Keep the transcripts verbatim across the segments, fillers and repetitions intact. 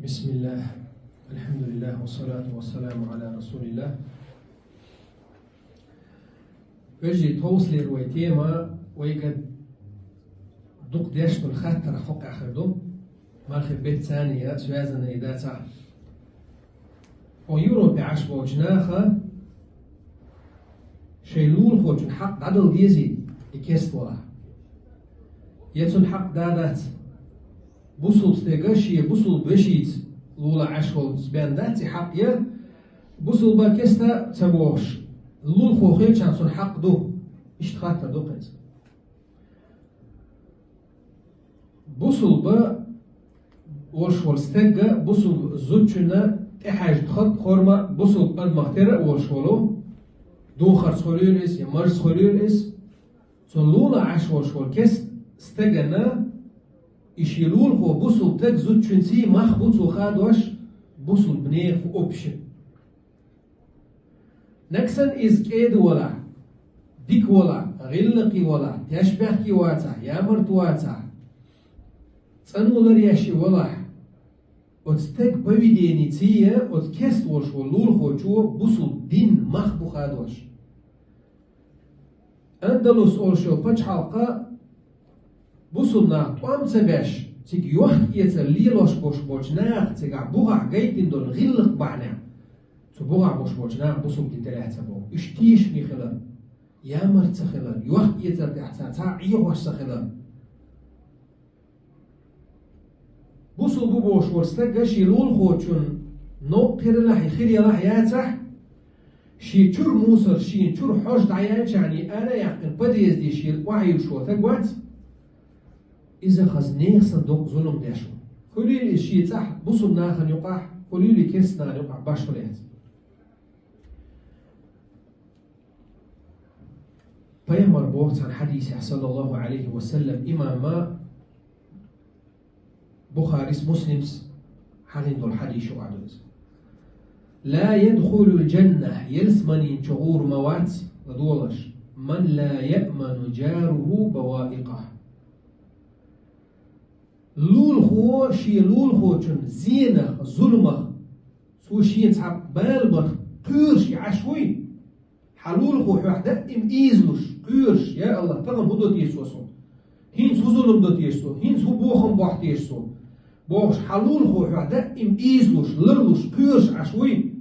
بسم الله. الحمد لله والصلاة والسلام على رسول الله. Вежарий, тховсалера вай тема вайга дукха деш долу хаттарх хьокъехь хир ду, мархи беттан а связанный дацахь. Хьо Европе Ӏаш болчу наха шайн лулахочун хьакъ дӀадала дезий, и кест валахь? Я цунна хьакъ да дац? Бусулба стега шен бусулба вешица лула Ӏаш волчу бен дац и хьакъ, я бусулба кеста ца бохуш, лулахо хилчахьана цунна хьакъ ду? Иштта хаттар ду кхин. Бусулба волуш волу стегга бусулба зудчунна тӀехьаьжна хатта хорма бусулба адамах тера а волуш волу, духарца хуьлийла иза я марзца хуьлийла иза, цунна лула Ӏаш волуш волу кест стегана, и шен лулахо бусулба стеган зудчуьнций мах бу цо хадош бусулба нехан общин. Нагахь санна иза кӀеда валахь, дика валахь, гӀиллакхе валахь, тешнабехке вацахь, ямарта вацахь, цӀано ларъеш и валахь, оцу стеган поведеница я оцу кест волуш волу лулахочо бусулба динан мах бу хадош. Андалус олуш йолу пачхьалкха бусулба нах тӀом ца беш, цига йохк-эцар лелош болуш болчу наха цигахь бухахь гайтина долу гӀиллакх бахьанехь, цу бухахь болуш болчу наха бусулба дин тӀелаьцна боху. Уьш тешаме хилар, ямарта ца хилар, йохк-эцар тӀехь цара цхьа а Ӏехош ца хилар. Бусулба ву бохуш волу стага шен лулахочун новкъа хир ялахь, хир ялахь яцахь, шен чуьра мусор, шен чуьра хьожа дӀаяьллачарний ара а яьккхина, подъезде шен охьайуьлуш волу стаг вац, иза хаза нехан санна доккха зулам деш ву. Хуьлийла иза шен цӀахь бусулба нахана юкъахь, хуьлийла кеста нахана юкъахь башхалла яц. Пайхамар боху цхьана хьадисехь, саллаллаху Ӏалайхи ва саллам, имама Бухарис, Муслимс хьахийна долу хьадис ю ду иза: «Ла ядхулул джанна», ялсаманин чу гӀур ма вац, ладогӀалаш, «ман ла яъману джаруху баваикъаху». Лулахо шен лулахочун зенах, зуламах, цо шен цхьа бала барх кхоьруш и Ӏаш вуй? Хьан лулахо хьох даим ийзалуш, кхоьруш: «Я АллахӀ, тахана хӀун до теша со суна? ХӀинца хӀун зулам до теша со? ХӀинца хӀун бохам бохьу теша со?» бохуш, хьан лулахо хьох даим ийзалуш, ларлуш, кхоьруш Ӏаш вуй?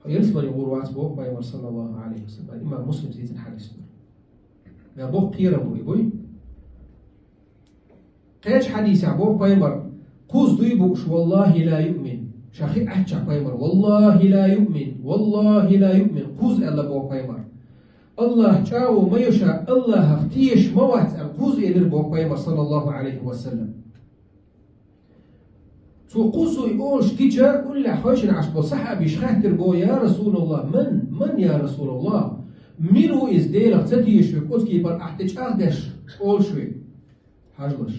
Хьо ялсамане гӀур вац, боху Пайхамар, саллаллаху Ӏалайхи ва саллам. Имам Муслимс дийцина хьадис ду. Ма боккха кхерам бу и, буй? Кхечу хьадисехь боху Пайхамар: «Кхузза дуй бууш, валлахӀи ла юъмин». Ша хи Ӏаччахь Пайхамар: «Валлахи ла юъмин, валлахи ла юъмин», кхузза аьлла боху Пайхамар. «АллахӀ чӀагӀо ма ю ша, АллахӀах тешаш ма вац», аьлла, кхузза элира боху Пайхамар, саллаллаху Ӏалайхи ва саллам. Цо кхузза и олуш гича, уллехь хевшина Ӏаш болу сахьабаш хаьттира боху: «Я РасулаллахӀ, ман, ман, я РасулаллахӀ? Мила ву иза, Делах ца тешаш верг, оцу кепара ахь тӀе чӀагӀдеш олуш верг?» Хьажалаш.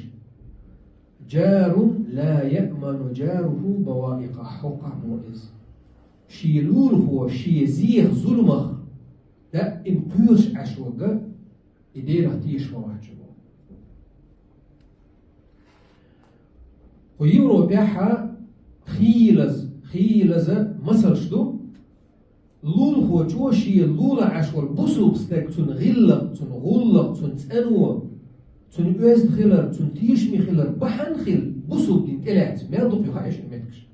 «Джарун ла яъману джаруху баваикъаху», хӀокхо боху иза. Шен лулахо шен зех, зуламах даим кхоьруш Ӏаш верг, и Делах тешаш ма вац боху. Кху Европехь хийлаза, хийлаза масалш ду. Лулахочо шен лула Ӏаш волу бусулба стаг, цуьнан гӀиллакх, цуьнан гӀуллакх, цуьнан цӀано, цуьнан оьзда хилар, цуьнан тешаме хилар бахьана хилла, бусулба дин тӀелаьцна, мел дукха ю хаьа шуна меттигаш.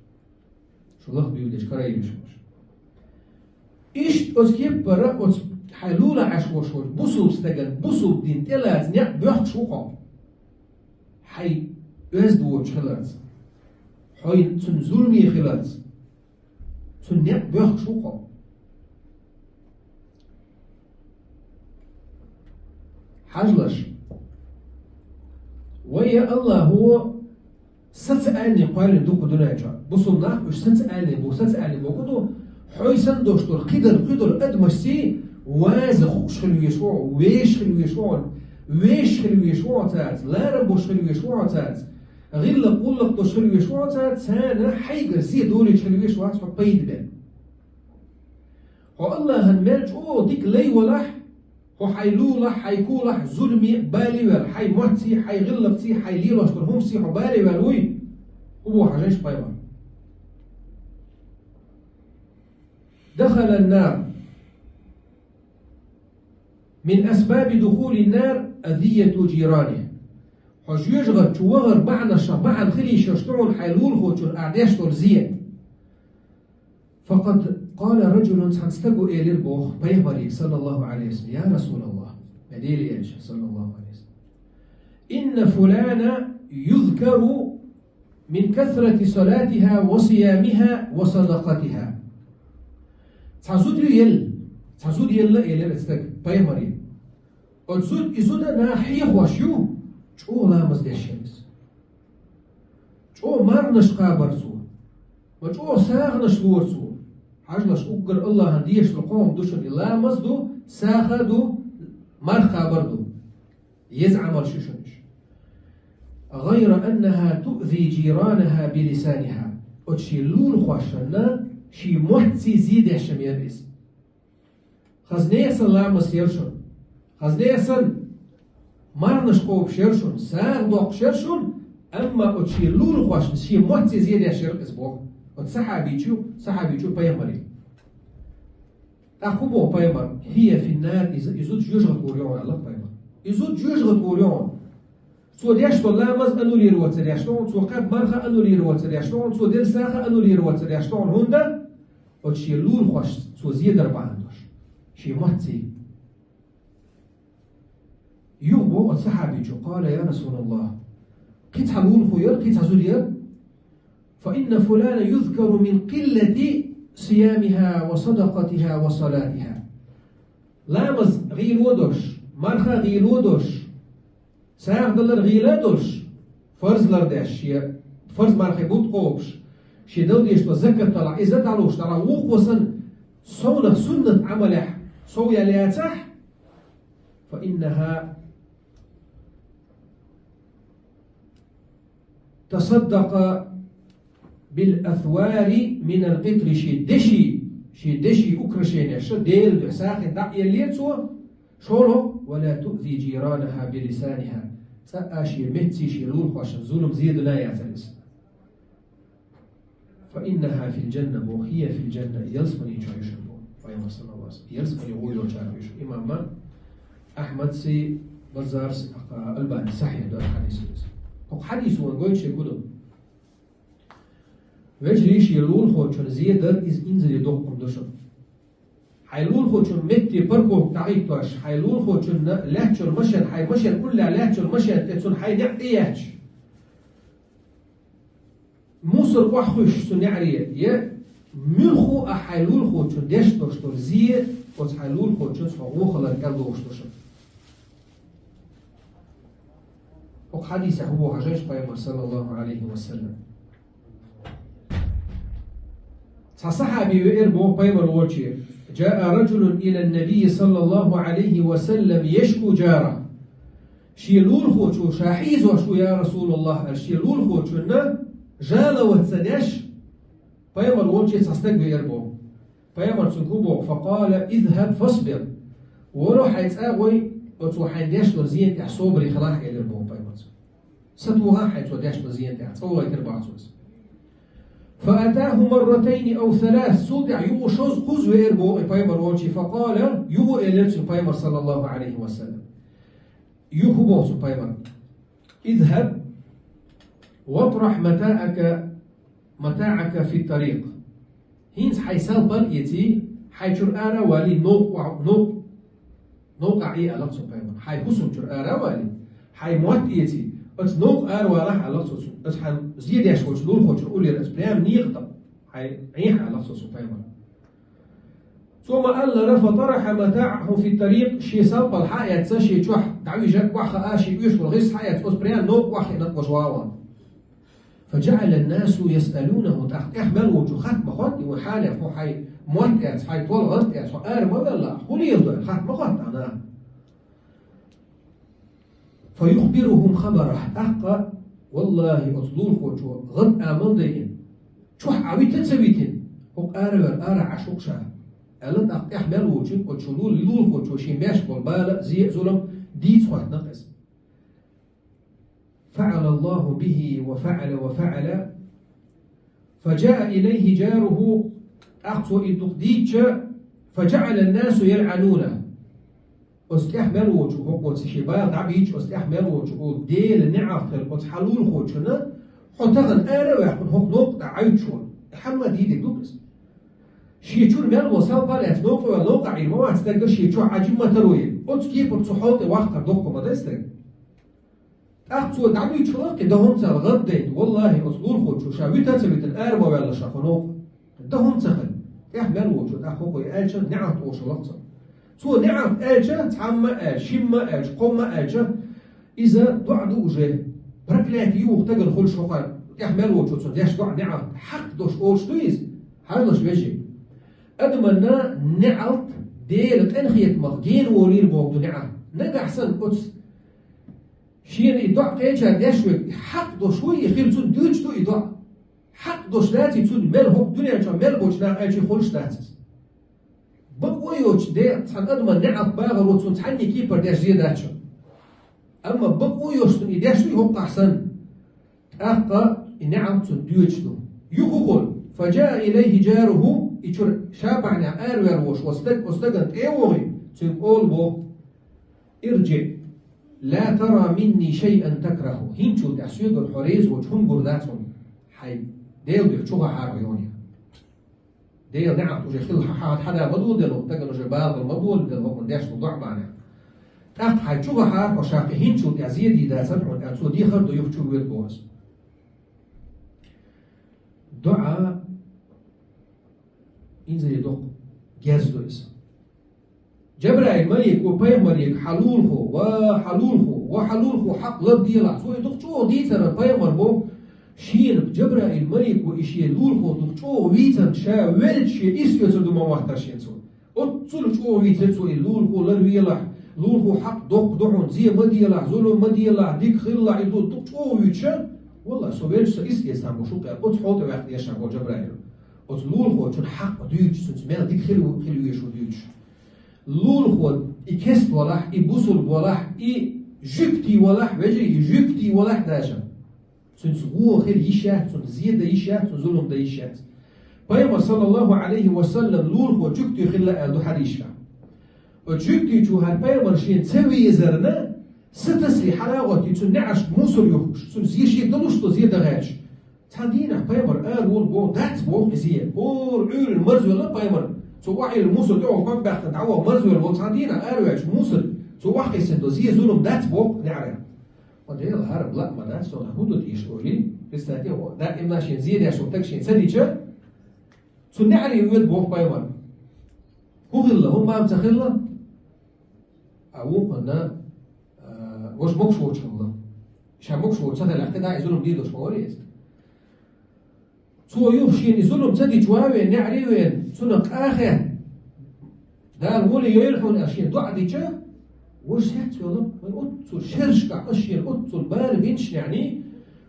Шу лаха дуьйладеш карайилаш волуш. Иштта оцу кеппара оцу хьайн лула Ӏаш волуш волчу бусулба стагана бусулба дин тӀелаца некъ боьхкуш ву хьо. Хьайн оьзда воцуш хиларца, хьайн цуьнан зуламе хиларца, цуьнан некъ боьхкуш ву хьо. Хьажалаш. Вай, я АллахӀо, социальный кхоьллина ду кху дуьнен чохь. Бусулба нах уьш социальный бу, социальный боху ду. Хьой санна долуш долу кхидолу, кхидолу адамашций ваза хууш хила везаш ву хьо, вешаш хила везаш ву хьо, вешаш хила везаш ву хьо цаьрца, ларам болуш хила везаш ву хьо цаьрца, гӀиллакх-гӀуллакх долуш хила везаш ву хьо цаьрца, царна хьайгара зе долуьйтуш хила везаш вац хьо пайда бен. Хьо АллахӀан мел чӀогӀа дика лай валахь, хьо хьайн лулахь, хьайн кулахь, зуламе а бале а ваьлла, хьайн мотций, хьайн гӀиллакхций, хьайн лелош долу хӀуманций хьо бале а ваьлла вуй? ХӀун боху хьажийша Пайхамар? دخل النار. من أسباب دخول النار أذية جيرانه. Хьо жоьжахати чу вахара бахьанаш, бахьана хилийша шу хьуна хьайн лулахочун а деш долу зе. فقد قال رجل, цхьана стага элира боху пайхамаре, саллаллаху Ӏалайхи ва саллам: «Я Расулаллах, я Делан элча, саллаллаху Ӏалайхи ва саллам, إن فلانا يذكر من كثرة صلاتها وصيامها وصدقتها». Цхьа зуда ю елла, цхьа зуда елла, элира оцу стага пайхамаре. Оцу зуда, и зуда наха хьехош ю, чӀогӀа ламаз деш яра иза. ЧӀогӀа марханаш кхабар цо. Ва чӀогӀа сагӀанаш лора цо. Хьажалаш, уггар Аллахьан дезаш долу къоман ду шуна: и ламаз ду, сагӀа ду, марха кхабар ду. Еза Ӏамалш ю шуна уьш. غير أنها تؤذي جيرانها بلسانها. Оцу шен лулахошна шен мотт зе деш яра иза. Хаза нехан ламаз яра шуна. Хаза нехан марханаш кхобуш яра шуна, сагӀа доккхуш яра шуна, амма оцу шен лулахошна шен мотт зе деш яра иза боху. Оцу сахьабичо, сахьабичо пайхамаре. ТӀаккха хӀун боху пайхамар? هي في النار, иза, иза жоьжахати гӀур ю хьуна, аьлла пайхамар. Иза жоьжахати гӀур ю хьуна. Цо деш долу ламаз аннулироваться деш ду хьуна, цо кхаьбна марха аннулироваться деш ду хьуна, цо делла сагӀа аннулироваться деш ду хьуна, хӀунда оцу шен лулахошна цо зе дар бахьана долуш, шен мотт зе. Юха боху оцу сахьабичо: قال: يا رسول الله, кхин цхьа лулахо яра, кхин цхьа зуда яра. فإن فلانا يذكر من قلة صيامها وصدقتها وصلاتها. Ламаз гӀийла долуш, марха гӀийла долуш, сагӀа далар гӀийла долуш, фарз лардеш, шен фарз мархий бутт кхобуш, шен дала дезаш долу закат далахь, иза дӀалуш, дӀалахь вукхо санна, совнах суннат Ӏамалехь сов яьлла яцахь, فإنها تصدق بالأثوار من القطر, шен деши, шен деши украшенеш, Делан дуьхьа сагӀина дӀа а еллера цо, шолгӀа, ولا تؤذي جيرانها بلسانها, цкъа а шен меттаца шен лулахошна зулам зе дина яцара иза. فإنها في الجنة, боху, هي في الجنة, ялсамани чохь ю шуна боху пайхамар, саллаллаху Ӏалайхи ва саллам. Ялсамани гӀур йолчарах ю шу. Имам Ахьмадси, Баззарси, Албани сахьихь ду хьадис иза. ХӀокху хьадисо вайна гойтуш дерг хӀун ду? Вежарий, шен лулахочун зе дар иза инзаре доккха хӀума ду шуна. Хьайн лулахочун метте парковка дӀахӀиттош, хьайн лулахочунна лаьттачу машен, хьайн машен уллехь лаьттачу машен тӀе цунна хьайн неӀ тӀеетташ, мусор охьахуьйсуш цу неӀаре, я муьлхха а хьайн лулахочун деш долуш долу зе, оцу хьайн лулахочунца хьо вон хилар кӀел дохуш ду шуна. ХӀокху хьадисехь хӀун боху хьажал пайхамар, саллаллаху Ӏалайхи ва саллам? Цхьа сахьаби веара боху пайхамар волчу: جاء رجل إلى النبي صلى الله عليه وسلم يشكو جاره. Шен лулахочо ша хьийзош ву, я Расулаллах, аьлла, шен лулахочунна жаловаться деш, пайхамар волчу цхьа стаг веара боху. Пайхамар цуьнга хӀун боху? فقال: اذهب فاصبر. Вало хьайн цӀа а гӀой, оцо хьайн деш долу зена тӀехь собаре хилахь, элира боху пайхамар цуьнга. Сатохахь хьайн цо деш долу зена тӀехь, цӀа вахийтира боху цо иза. فأتاه مرتين أو ثلاث, цул тӀаьхьа юха шозза, кхузза веара боху и пайхамар волчу, فقال, юха элира цуьнга пайхамар, саллаллаху Ӏалайхи ва саллам. Юха хӀун боху цуьнга пайхамар? اذهب واطرح متاعك، متاعك في الطريق. ХӀинца хьайн салпал а эций, хьайн чуьра ара а валий, новкъа, новкъа, новкъа Ӏе, аьлла цуьнга пайхамар. Хьайн хӀусам чуьра ара а валий, хьайн мотт а эций, оцу новкъа ара валахь, аьлла цо цуьнга. Оцу хьайн зе деш волчу лулахочун уллера, оцу прямо некъа тӀе хьайн Ӏехьа, аьлла цо цуьнга пайхамар. Цо ма-аллара, فطرح متاعه في الطريق, шен салпал хьа а эцна, шен чохь дӀавижа охьахаа, шен оьшуш волу гӀирс хьа а эцна, оцу прямо новкъа охьахиъна тӀе вожа ван. فجعل الناس يسألونه, тӀаккха тӀех мел волчо хатта ма хоттий, вайн хьале хьо хьайн мотт эцна, хьайн тол гӀант эцна, хьо ара ма велла, хӀун леладо аьлла, хатта ма хоттий наха. فيخبرهم خبره, тӀаккха, валлахӀи, оцу лулахочо гӀант амал дайина, чохь Ӏа вита а ца витина, хӀокху аравер ара Ӏаш ву-кх ша, аьлла, тӀаккха тӀех мел волчуьнга оцу лул-, лулахочо шен беш болу бала а, зе а, зулам а дийца хӀоьттина-кх иза. فعل الله به وفعل وفعل. فجاء إليه جاره, ТӀаккха цо и дукха дийцча, فجعل الناس يلعنونه. Оцу тӀехь мел волчо хӀокхо ца шен бала дӀабийцча, оцу тӀехь мел волчо олу: «Делан неӀалт хила оцу хьан лулахочунна, хьо тахана ара а ваьккхина хӀокху новкъа тӀе Ӏуьттуш волу». Хьамма дийдиг ду иза. Шен чуьра мел волу салпа а лаьцна новкъа ваьлла, новкъахь Ӏийр ма вац стаг, шен чохь Ӏаьржина ма таро елла. Оцу кепара цу хьол тӀе ваккхар доккха ма дай стаг. ТӀаккха цо дӀадуьйцуш хилла кхин дан хӀума ца хилла, гӀаддайна, валлахӀи, оцу лулахочо ша вуьтан а ца вуьтина, ара ма ваьлла ша кху новкъа. Дан хӀума ца хилла. ТӀехь мел волчо, тӀаккха хӀокхо и аьлча, неӀалт оша лахца. Цо неӀалт аьлча, цхьамма а аьлча, шимма а аьлча, кхомма а аьлча, иза доӀа ду уже. Проклятие ю хӀокху стагана хуьлуш хӀокху, тӀехь мел волчо цунна деш доӀа неӀалт. Хьакъ долуш олуш ду иза? Хьажалаш, вежарий. Адамна неӀалт Делан къинхетамах гена волийла бохург ду неӀалт. Нагахь санна оцу шена и доӀа кхечара деш верг, и хьакъ долуш вуй, и хила цунна дуьйцуш ду и доӀа. Хьакъ долуш даций цунна мел хӀокху дуьнен чохь мел болчу наха аьлча хуьлуш дац иза. Бакъо йоцуш де цхьана адаман неӀалт багӀаро цунна цхьанне кепара деш зен дац шуна. Амма бакъо йоцуш цунна и деш вуй хӀокхахь санна, тӀаккха и неӀалт цунна доьдуш ду. Юха хӀун хуьлу? فجاء إليه جاره, и чуьра ша бахьанехь араваьлла волуш волу стаг, оцу стагана тӀе а вогӀий, цуьнга олу боху: «ارجع، لا ترى مني شيئا تكرهه». ХӀинцачул тӀаьхьа соьгара хьо реза волчу хӀума гур дац хьуна. Хьайн Делан дуьхьа чу гӀахьара хьо йоне. Делан неӀалт уже хилла хьан хьада ма доладелла, стагана уже бала ма доладелла, хӀокхунна деш долу доӀа бахьанехь. ТӀаккха хьайн чу гӀахьара хьо, ша кхин хӀинцачул тӀаьхьа зен дийр дацара хьуна, аьлла, цо дехар а до, юха чу воьду боху аса. ДоӀа инзаре доккха герз ду иза. Джабраил малико пайхамаре: «Хьан лулахо, ва хьан лулахо, ва хьан лулахо хьакъ ларделахь». Цо и дукха чӀогӀа дийцарна пайхамар боху, шена Джабраил малико и шен лулахо дукха чӀогӀа вийцарна, ша велча шен исс оьцур ду ма моттара шена цо. Оццул чӀогӀа вийцира цо и лулахо ларвелахь, лулахо хьакъ доккха ду хьуна, зен ма делахь, зулам ма делахь, дика хилалахь, и ду дукха чӀогӀа вуьйцуш. Валлахь, со велча сан исс эца там бу шух аьлла, оцу хьол тӀе ваьккхина дешна боху Джабраила. Оцу лулахочун хьакъ дуьйцуш, цуьнца мел дика хила, хила везаш ву дуьйцуш. Лулахо и кест валахь, и бусулба валахь, и жуьгтий валахь, вежарий, и жуьгтий валахь даже. Цуьнца гӀо хила йиш яц, цунна зен дан йиш яц, цунна зулам дан йиш яц. Пайхамар, саллаллаху алейхи ва саллам, лулахо жуьгтий хилла аьлла ду хьадисехь. Оцу жуьгтичо хӀара пайхамар шена ца везарна, са тасале хьала а гӀоттий, цуьнан неӀаршка мусор юхкуш, цуьнан зен шен далуш до зен дан гӀерташ. Цхьана дийнахь пайхамар ара волу боху, дац боху и зен. ХӀора Ӏуьйранна марзвелла пайхамар. Цо охьайилла мусор тӀехула ког баьккхина дӀаваха марзвелла волу цхьана дийнахь араваьлча мусор, цо охьакхиссина до зен, зулам дац боху неӀарехь. Ма Дела, хӀара лаа ма дац, со хӀун ду те иштта олий? Представьте, даимна шен зен деш волу стаг шен ца дича, цу неӀаре воьду боху пайхамар. ХӀун хилла, хӀун ма ца хилла? А вукхунна, а, важа могуш воцуш хилла. Ша могуш воцуш ца хилахь, кхидӀа а и зулам дийр долуш ма вара иза. Цо юха шена и зулам ца дича ван а веана, неӀаре а веана, цунах къахетта, Дала воле йойла хьуна аьлла шена доӀа дича, важа сецвелла, вайн оццул шерашкахь аса шена оццул бала бинчу неӀний,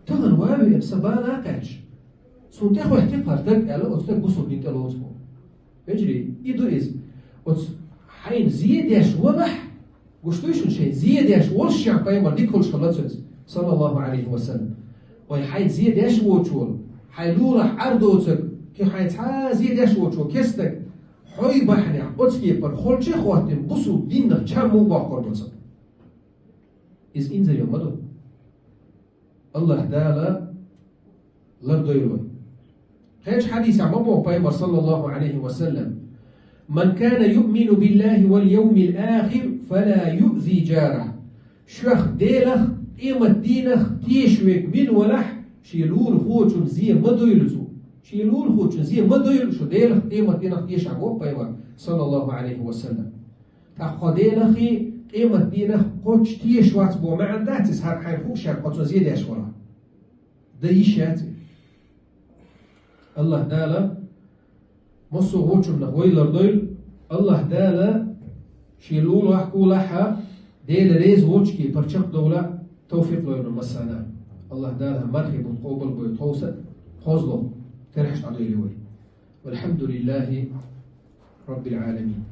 тахана ван а веана, сан бала а кхаьчча, суна тӀехӀоьттира хӀара стаг аьлла, оцу стаг бусулба дин тӀе лоцу боху. Вежарий, и ду иза. Оцу хьайна зен деш валахь, гуш дуй шуна, шайн зен деш волушшехь пайхамар дика хуьлуш хилла цуьнца, саллаллаху алейхи ва саллам. Вай хьайна зен деш воцуш волу, хьайн лулахь Ӏар доцург, кхин хьайн цхьа а зен деш воцуш волу кестаг, хьой бахьанехь оцу кепара холча а хӀоттина, бусулба динах чам муха боккхур бу цо? Иза инзаре ма ду. Аллаха Дала лардойла вай. Кхечу хьадисехь ма боху пайхамар, саллаллаху алейхи ва саллам: «Ман кана юъмину биллахи вал йовмил ахир, фала юъзи джарах». Шух Делах, къематдийнах теша верг вина валахь, шен лулахочун зен ма дойла цо. Шен лулахочун зен ма дойла шу Делах, къематдийнах тешахь, боху пайхамар, саллаллаху алейхи ва саллам. ТӀаккха хьо Делахи къематдийнах кхоччуш теша вац боху маьӀна дац иза, хӀара хьайна хууш хӀара хьо цунна зен деш валахь. Дан йиш яц и. Аллаха Дала массо а гӀочуннах вай лардойла. Аллаха Дала шен лулахь, кхулахь а, Дела реза волчу кепара чекхдовла товфикъ лойла массарна. Аллаха Дала мархи бутт къобал бойла тховса а, тхозлагӀа терхьаш дӀадойла вай. Валхьамдулиллахи Раббил Ӏаламин.